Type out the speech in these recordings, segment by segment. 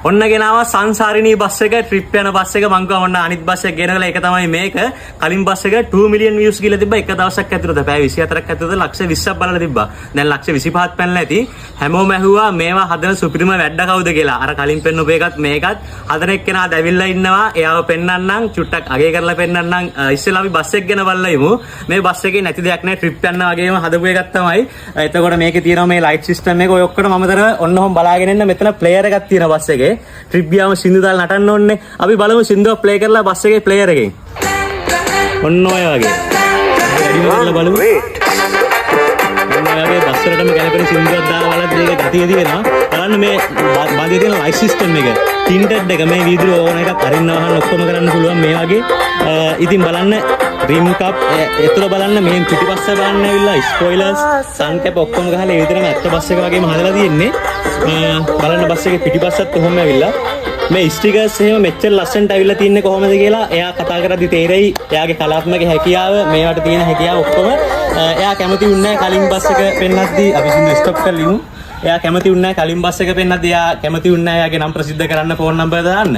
ඔන්න ගෙනාවා සංසාරිණී බස් එක, ට්‍රිප් යන බස් එක. මං කිව්වා ඔන්න අනිත් බස් එක ගෙනගලා, ඒක තමයි මේක. කලින් බස් එක 2 මිලියන් views ගිහලා තිබ්බා එක දවසක් ඇතුළත. පැය 24ක් ඇතුළත ලක්ෂ 20ක් බලලා තිබ්බා. දැන් ලක්ෂ 25ක් පැනලා ඇති. හැමෝම ඇහුවා මේවා හදන සුපිරිම වැඩ කවුද කියලා. අර කලින් පෙන්නුපු එකත් මේකත් හදන එක්කෙනා දැවිල්ලා ඉන්නවා. එයාව පෙන්වන්නම්, චුට්ටක් අගය කරලා පෙන්වන්නම්. ඉස්සෙල්ලා අපි බස් එක ගැන බලලා ඉමු. මේ බස් එකේ නැති දෙයක් නෑ. ට්‍රිප් යන්න වගේම හදපු එකක් තමයි. එතකොට මේකේ තියෙනවා මේ ලයිට් සිස්ටම් එක. ඔය ඔක්කොම අමතරව ඔන්න ඔහොම බලාගෙන ඉන්න, මෙතන ප්ලේයර් එකක් තියෙනවා බස් එකේ. ට්‍රිප් ගියාම සින්දු දාලා නටන්න ඕනේ. අපි බලමු සින්දුවක් ප්ලේ කරලා බස් එකේ ප්ලේයර් එකෙන්. ඔන්න ඔය වගේ. වැඩිම කරලා බලමු. ඔන්න ඔය වගේ බස් වලටම ගැලපෙන සින්දුවක් දාලා බලද්දී ඒක ගතිය තියෙනවා. බලන්න මේ බඳේ තියෙන ලයිට් සිස්ටම් එක. ටින්ටඩ් එක, මේ වීදුරු ඕන එකක් අරින්න වහන්න ඔක්කොම කරන්න පුළුවන් මේ වගේ. ඉතින් බලන්න රිම් කප් එතුළ බලන්න, මේ පිටිපස්ස බලන්න ඇවිල්ලා ස්පොයිලර්ස්, සන් කැප් ඔක්කොම ගහලා ඒ විතරම ඇත්ත බස් එක වගේම හදලා තියෙන්නේ. බලන්න බස් එකේ පිටිපස්සත් කොහොම ඇවිල්ලා මේ ස්ටිකර්ස් එහෙම මෙච්චර ලස්සනට ඇවිල්ලා තින්නේ කොහොමද කියලා එයා කතා කරද්දි තේරෙයි එයාගේ කලාත්මක හැකියාව, මේවට තියෙන හැකියාව ඔක්කොම. එයා කැමති වුණේ නැහැ කලින් බස් එක පෙන්නද්දි. අපි සින්දු ස්ටොප් කරලා ඉමු. එයා කැමති වුණේ නැහැ කලින් බස් එක පෙන්නද්දි. එයා කැමති වුණේ නැහැ එයාගේ නම් ප්‍රසිද්ධ කරන්න, ෆෝන් නම්බර් දාන්න.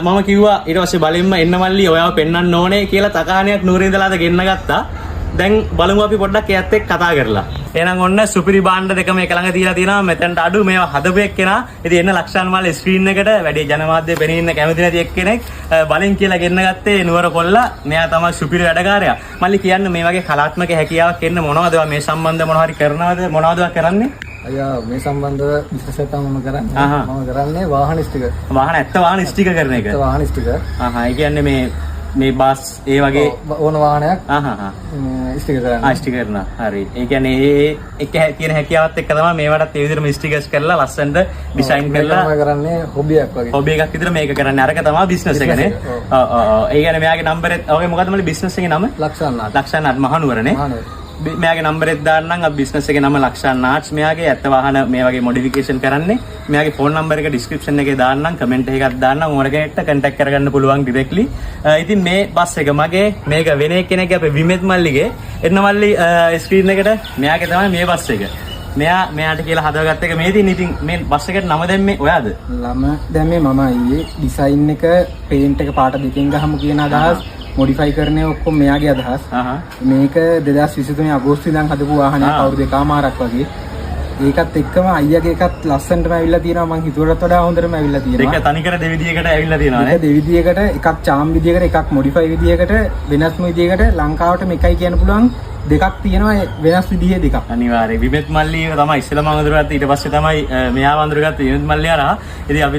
මම කිව්වා ඊට පස්සේ බලෙන්ම එන්න මල්ලි, ඔයාව පෙන්වන්න ඕනේ කියලා තකානියක් නුවර ඉඳලා අද ගෙන්න ගත්තා. දැන් බලමු අපි පොඩ්ඩක් එයාත් එක්ක කතා කරලා. එහෙනම් ඔන්න සුපිරි භාණ්ඩ දෙකම එක ළඟ තියලා තියෙනවා. මෙතනට අඩු මේවා හදපු එක්කෙනා. ඉතින් එන්න ලක්ෂාන් මල්ලි ස්ක්‍රීන් එකට. වැඩි ජනමාධ්‍ය පෙනී ඉන්න කැමති නැති එක්කෙනෙක්. බලෙන් කියලා ගෙන්න ගත්තේ නුවර කොල්ලා. මෙයා තමයි සුපිරි වැඩකාරයා. මල්ලි, කියන්න, මේ වගේ කලාත්මක හැකියාවක් එන්න මොනවද ඔයා මේ සම්බන්ධ මොනවා හරි කරනවද? මොනවද ඔයා කරන්නේ? අයියා, මේ සම්බන්ධව බිස්නස් එක තමයි මම කරන්නේ. මම කරන්නේ වාහන ස්ටිකර්. වාහන, ඇත්ත වාහන ස්ටිකර් කරන එක. ඇත්ත වාහන ස්ටිකර්. ආහා, ඒ කියන්නේ මේ මේ බස් ඒ වගේ? ඔව්, ඕන වාහනයක් ආහා හා ස්ටිකර් කරන්න. ආ, ස්ටිකර් කරනවා. හරි. ඒ කියන්නේ ඒ එක තියෙන හැකියාවත් එක්ක තමයි මේවටත් ඒ විදිහටම ස්ටිකර්ස් කරලා ලස්සනට ඩිසයින් මේක කරලා. මම කරන්නේ හොබි එකක් වගේ. හොබි එකක් විතර මේක කරන්නේ. අරක තමයි බිස්නස් එක නේ. එක, ඔව්. ඔව් ඔව් ඔව්. ඒ කියන්නේ මෙයාගේ නම්බරෙත් ඔගේ මොකද්ද මල්ලි බිස්නස් එකේ නම? ලක්ෂාන් ආර්ට්. ලක්ෂාන් ආර්ට්, මහනුවරනේ. මහනුවර. මෙයාගේ නම්බරෙත් දාන්නම් අපි. බිස්නස් එකේ නම ලක්ෂාන් ආර්ට්ස්. මෙයාගේ ඇත්ත වාහන මේ වගේ මොඩිෆිකේෂන් කරන්නේ. මෙයාගේ ෆෝන් නම්බර් එක ඩිස්ක්‍රිප්ෂන් එකේ දාන්නම්, කමෙන්ට් එකක් දාන්නම්, ඕන කෙනෙක්ට කන්ටැක්ට් කරගන්න පුළුවන් ඩිරෙක්ට්ලි. ඉතින් මේ බස් එක මගේ, මේක වෙන එක්කෙනෙක්ගේ, අපේ විමෙත් මල්ලිගේ. එන්න මල්ලි ස්ක්‍රීන් එකට. මෙයාගේ තමයි මේ බස් එක. මෙයා මෙයාට කියලා හදාගත්ත එක මේ තියෙන. ඉතින් මේ බස් එකට නම දැම්මේ ඔයාද? නම දැම්මේ මම ඊයේ. ඩිසයින් එක, පේන්ට් එක පාට දෙකෙන් ගහමු කියන අදහස්, මොඩිෆයි කරන ඒවා ඔක්කොම මෙයාගේ අදහස්. මේක 2023 අගෝස්තු ඉඳන් හදපු වාහනයක්, අවුරුදු දෙකමාරක් වගේ. ඒකත් එක්කම අයියාගේ එකත් ලස්සනටම ඇවිල්ලා තියෙනවා. මං හිතුවටත් වඩා හොඳටම ඇවිල්ලා තියෙනවා. දෙක තනිකර දෙවිදියකට ඇවිල්ලා තියෙනවා නේ. දෙක දෙවිදියකට, එකක් චාම් විදියකට, එකක් මොඩිෆයි විදියකට, වෙනස්ම විදියකට. ලංකාවට මේකයි කියන්න පුළුවන් දෙකක් තියෙනවා, ඒ වෙනස් විදිහේ දෙකක්. අනිවාර්යයෙන් විමෙත් මල්ලි තමයි ඉස්සෙල්ලා මම අඳුරගත්තේ. ඊට පස්සේ තමයි මෙයාව අඳුරගත්තේ විමෙත් මල්ලි හරහා. ඉතින් අපි